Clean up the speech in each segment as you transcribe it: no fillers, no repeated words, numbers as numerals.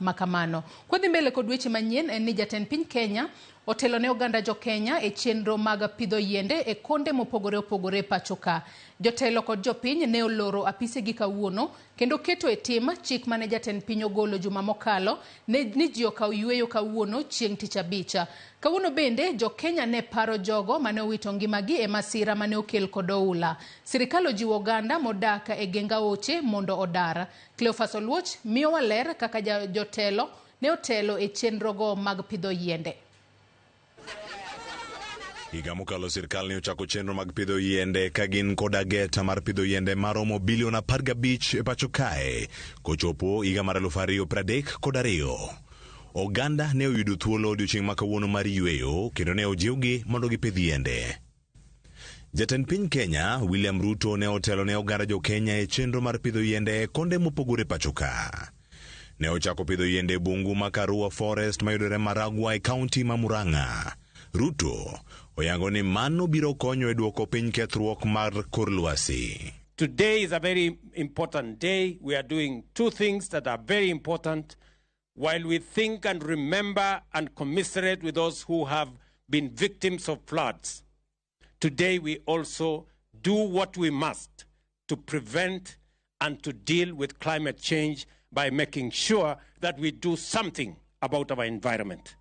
Makamano. Kwadhi mbele kod weche manyien en ni jatend piny Kenya otelo ne oganda jo Kenya e chenro mag pidho yiende e konde mopogore opogore e pacho ka. Jotelo kod jopiny ne oloro apisegi kawuono kendo keto e tim chik mane jatend piny ogolo juma mokalo ne, ni ji okaw yueyo kawuono chieng' tich abich. Kawuono bende jo Kenya ne paro jogo mane owito ngimagi e masira mane okel kod oula. Sirikal ojiwo oganda modak e geng aoche mondo odar. Cleophas Oluoch miyowa ler kaka jotelo ne otelo e chenrogo mag pidho yiende. Higa mokalo sirkal ne ochako chenro mag pidho yiende ka gin kod ageta mar pidho yiende maromo bilion 15 e pacho kae kochopo higa mar 2032. Oganda ne oyudo thuolo odiochieng' ma kawuono mar yueyo kendo ne ojiwgi mondo gipidh yiende. Jatend piny Kenya William Ruto ne otelo ne oganda jo Kenya e chenro mar pidho yiende e konde mopogore pacho ka. Ne ochako pidho yiende e bungu ma Karua Forest mayudore Maragua e kaunti ma Murang'a. Ruto oyango ni mano biro konyo e duoko piny kethruok mar kor lwasi. Today is a very important day. We are doing two things that are very important. While we think and remember and commiserate with those who have been victims of floods, today we also do what we must to prevent and to deal with climate change by making sure that we do something about our environment.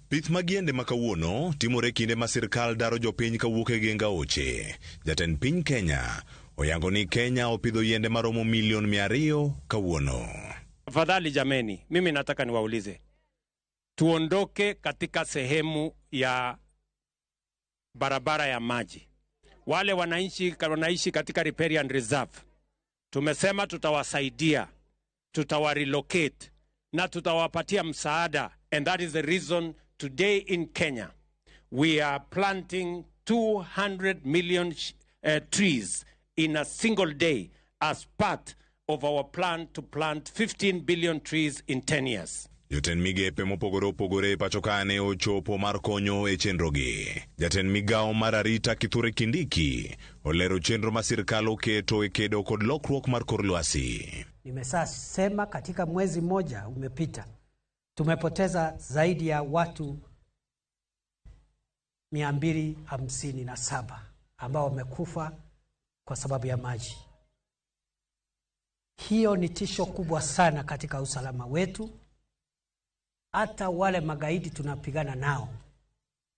Pith mag yiende ma kawuono timore kinde ma sirkal daro jopiny kawuok e geng aoche. Jatend piny Kenya oyango ni Kenya opidho yiende maromo milion 200 kawuono. Tafadhali jameni, mimi nataka niwaulize, tuondoke katika sehemu ya barabara ya maji. Wale wananchi wanaishi katika riparian reserve, tumesema tutawasaidia, tutawarelocate na tutawapatia msaada, and that is the reason today in Kenya we are planting 200 million trees in a single day as part of our plan to plant 15 billion trees in 10 years. Jotend migepe mopogore opogore e pacho ka ne ochopo mar konyo e chenrogi. Jatend migawo mar arita Kithure Kindiki olero chenro ma sirkal oketo e kedo kod lokruok mar kor lwasi. Nimesema katika mwezi mmoja umepita tumepoteza zaidi ya watu 257 ambao wamekufa kwa sababu ya maji. Hiyo ni tisho kubwa sana katika usalama wetu. Hata wale magaidi tunapigana nao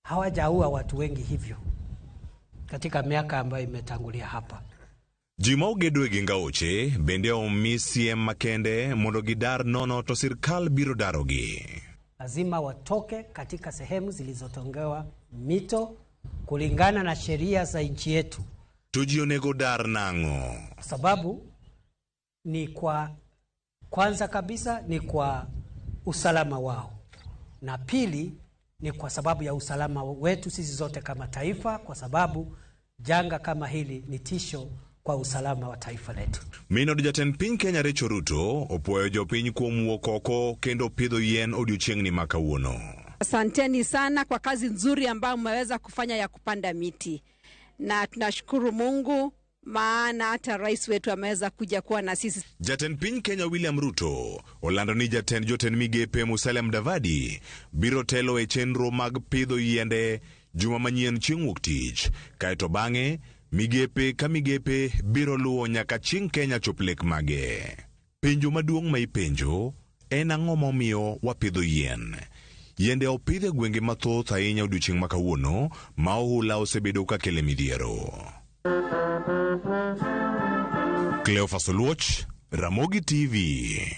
hawajaua watu wengi hivyo katika miaka ambayo imetangulia hapa. Ji ma ogedo e geng aoche bende omi siem makende mondo gidar nono to sirkal biro darogi. Lazima watoke katika sehemu zilizotengewa mito kulingana na sheria za nchi yetu. To ji onego dar nang'o? Kwa sababu ni kwa kwanza kabisa ni kwa usalama wao, na pili ni kwa sababu ya usalama wetu sisi zote kama taifa, kwa sababu janga kama hili ni tisho kwa usalama wa taifa letu. Min od jatend piny Kenya Rachel Ruto opuoyo jopiny kuom wuok oko kendo pidho yien odiochieng'ni ma kawuono. Asanteni sana kwa kazi nzuri ambayo mmeweza kufanya ya kupanda miti, na tunashukuru Mungu maana hata rais wetu ameweza kuja kuwa na sisi. Jatend piny Kenya William Ruto olando ni jatend jotend migepe Musalia Mudavadi biro telo e chenro mag pidho yiende juma manyien chieng' wuok tich, kaeto bang'e migepe ka migepe biro luwo nyaka chieng' Kenya chop lek mage. Penjo maduong' ma ipenjo en ang'o momiyo wapidho yien? Yiende opidh e gwenge mathoth ahinya odiochieng' ma kawuono ma ohula osebedo ka kele midhiero. Cleophas Oluoch, Ramogi TV.